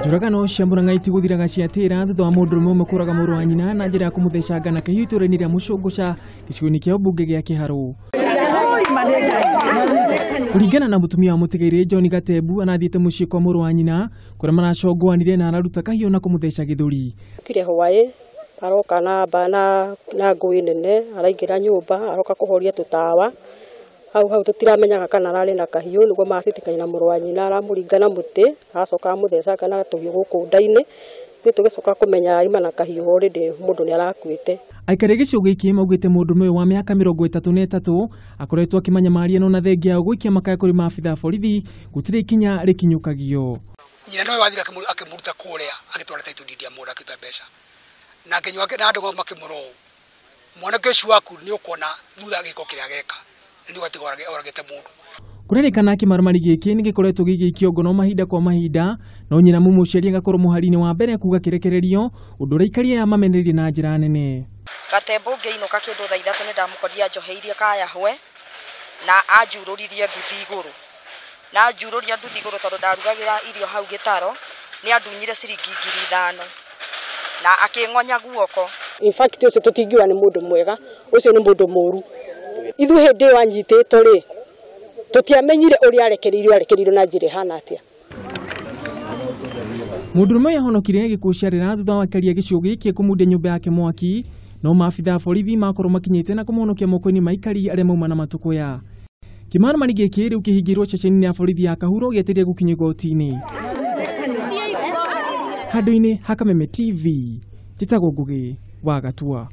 Njũragano cia Murang'a itigũthiraga ciatĩra thutha wa mũndũrũme ũmwe kũraga mũrũ wa nyina na njĩra ya kũmũthecanga na kĩhiũ itũũra-inĩ rĩa Mũcũngũca gĩcigo-inĩ kĩa ũmbunge gĩa Kĩharũ. Kũringana na mũtumia wa mũtigairĩ John Gatembu, arathiĩte mũciĩ kwa mũrũ wa nyina kũrĩa maracongoanire na araruta kahiũ na kũmũtheca gĩthũri. Kire hwaĩ aroka na na ngũi nene, araingĩra nyũmba aroka kũhoria tũtawa hau hau tũtiramenyaga kana ararĩ na kahiũ, nĩguo maracitikania na mũrũ wa nyina, aramũringa na mũtĩ aracoka amũthecanga na tũhiũ gũkũ nda-inĩ. Ithuĩ tũgĩcoka kũmenya araima na kahiũ already mũndũ nĩ arakuĩte. Aikari a gĩcigo gĩkĩ maugĩte mũndũrũme ũyũ wa mĩaka 33 akoretwo akĩmanyamaria no na thengia yao gũikia makaya kũrĩ maabitha a borithi gũtirĩ ikinya rĩkinyũkagio. Nyina nowe wathire akĩmũruta kũrĩa agĩtwara title deed ya mũndũ akĩruta mbeca na akĩnyua na andũ makĩmũra ũũ, mwanake ũcio waku nĩ ũkuona thutha gĩko kĩrĩa ageka nĩ ũgatiga oragĩte mũndũ. Kũrerĩkana kĩmaramari gĩkĩ nĩ gĩkoretwo gĩgĩikio ngono mahinda kwa mahinda, no nyina mũmũciari agakorwo mũhari-inĩ wa mbere kuga kĩrekererio, ũndũ ũrĩa aikari aya mamenereirie na njĩra nene. Gatembu ngĩinũka kĩndũ thaa 3 nĩ ndamũkorire anjoheirie kayahwe na anjurũririe nduthi igũrũ, na anjurũria nduthi igũrũ tondũ ndarugagĩra irio hau gĩtaro, nĩ andunyire ciringi 5,000 na akĩng'onya guoko. In fact ũcio tũtingiuga nĩ mũndũ mwega, ũcio nĩ mũndũ mũru. Ithuĩ hĩndĩ ĩyo anyitĩtwo rĩ, tũtiamenyire ũrĩa arekereirio na njĩra ĩhana atĩa. Mũndũrũme ũyũ ahonokire gĩkuũ thutha wa aikari a gĩcigo gĩkĩ kũmundia nyũmba yake mwaki, no maabitha a borithi makorwo makinyĩte na kũmũhonokia moko-inĩ ma aikari arĩa mauma na matukũya. Kĩmaramari gĩkĩ rĩu kĩhingĩirwo ceceni-inĩ ya borithi ya Kahuro gĩetereire gũkinyio igoti-inĩ. Handũ-inĩ ha Kameme TV, njĩtagwo Ngũgĩ wa Gatua.